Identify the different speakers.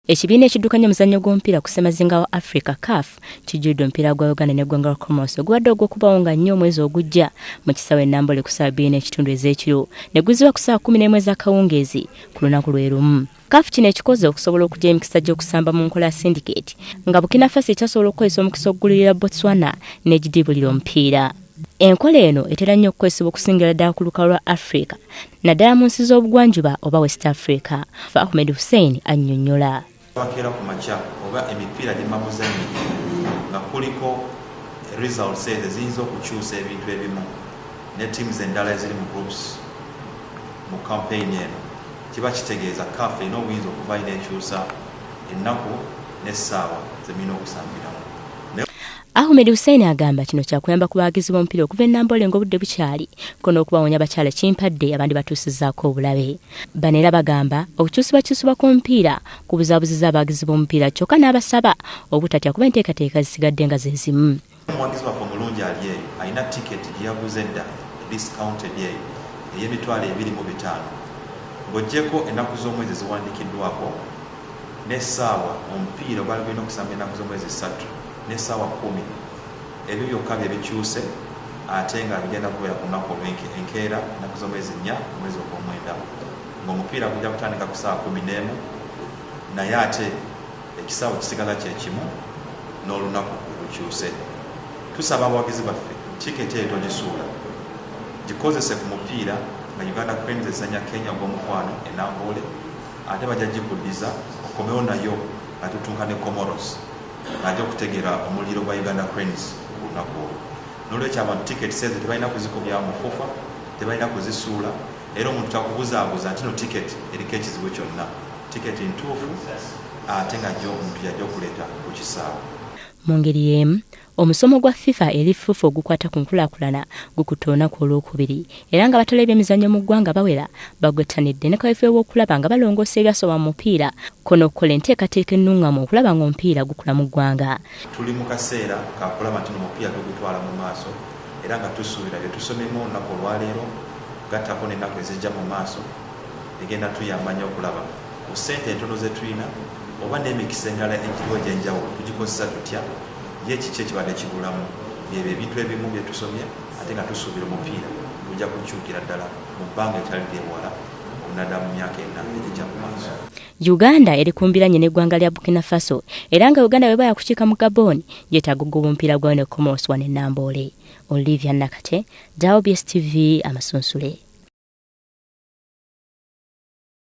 Speaker 1: Ekibiina ekiddukanya omuzannyo gw'omupiira ku ssemazinga wa Africa, CAF, kijjulidde omupiira gwa Uganda n'eggwanga lwa Comoros ogubadde ogw'okubaawo nga nnyo omwezi ogujja mu kisaawe e Namboole ku ssaawa 2:30 ez'ekiro ne guzzibwa ku ssaawa 11 ez'akawungeezi ku lunaku lwe lumu. CAF kino ekikoze okusobola okuggya emikisa gy'okusamba mu nkola ya syndicate nga Burkina Faso ekyasobola okukozesa omukisa okugulirira Botswana n'egidiibulira omupiira. Enkola eno etera nnyo okukozesebwa okusingira ddala ku lukalu lwa Africa naddala mu nsi z'obugwanjuba oba West Africa. Ahmed Hussein annyonnyola.
Speaker 2: Bakeera ku makya oba emipiira gimamuzannyi nga kuliko results ezo eziyinza okukyusa ebintu ebimu ne teams endala eziri mu groups mu campaign eno, kiba kitegeeza CAF erina obuyinza okuvaayo n'ekyusa ennaku n'essaawa zemulina okusambiramu.
Speaker 1: Ahmed Hussein agamba kino kyakuyamba ku bawagizi b'omupiira okuva e Namboole ng'obudde bukyali, ko n'okubawonya bakyala kimpadde abandi batuusizzaako obulabe. Bano era bagamba okukyusibwakyusibwa kw'omupiira kubuzaabuziza abawagizi b'omupiira, kyokka n'abasaba obutatya kuba enteekateeka zisigadde nga ze zimu.
Speaker 2: Omuwagizi waffe omulungi ali eyo alina tiketi gye yaguze edda discounted eyo ey'emitwalo 25, ng'oggyeko ennaku z'omwezi eziwandiikiddwako n'essaawa omupiira ogwali gulina okusamba ennaku z'omwezi 3 n'essaawa 10. Ebyo byokka bye bikyuse, ate nga bigenda kubeera ku lunaku olw'enkeera, ennaku z'omwezi 4 omwezi ogw'omwenda, ng'omupiira gujja kutandika ku ssaawa 11, naye ate ekisaawe kisigala kyekimu n'olunaku lukyuse. Tusaba abawagizi baffe, tiketi eyo togisuula, gikozese ku mupiira nga Uganda Cranes ezanya Kenya ogw'omukwano e Namboole, ate bajja gikuddiza okomewo nayo nga tutunka ne Comoros, ng'ajja okutegeera omuliro gwa Uganda Cranes ku lunaku olwo. Nolwekyo abantu tiketi ezo tebalina kuzikubyawo mufufa, tebalina kuzisuula, era omuntu takubuzaabuza nti no tiketi eriko ekizibu kyonna. Tiketi ntuufu, ate nga jjo omuntu yajja okuleeta ku kisaawe.
Speaker 1: Mu ngeri y'emu, omusomo gwa FIFA eri FUFA ogukwata ku nkulaakulana gukutte olunaku olwokubiri, era nga batala ebyemizannyo mu ggwanga bawera bagwettanidde ne kaweefube w'okulaba nga balongoosa ebyasoba mu mupiira, ko n'okukola enteekateeka ennuŋŋamu okulaba ng'omupiira gukula mu ggwanga.
Speaker 2: Tuli mu kaseera kakulaba nti omupiira tugutwala mu maaso, era nga tusuubira bye tusomyemu olunaku olwaleero gattako n'ennaku ezijja mu maaso egenda tuyamba nnyo okulaba ku ssente entono ze tulina oba n'emikisa emirala egiriwo egy'enjawulo tugikozesa tutya, ye kiki ekibadde kibulamu. Byebyo ebintu ebimu bye tusomye, ate nga tusuubira omupiira gujja kukyukira ddala mu bbanga etali lyewala, naddala mu myaka 4 egijja mu maaso.
Speaker 1: Uganda eri ku mbiranye n'eggwanga lya Burkina Faso, era nga Uganda bweba yakukiika mu Gabon yeetaaga okugoba omupiira gwayo ne Comoros wano e Namboole. Olivia Nakate, WBS TV, Amasunsule.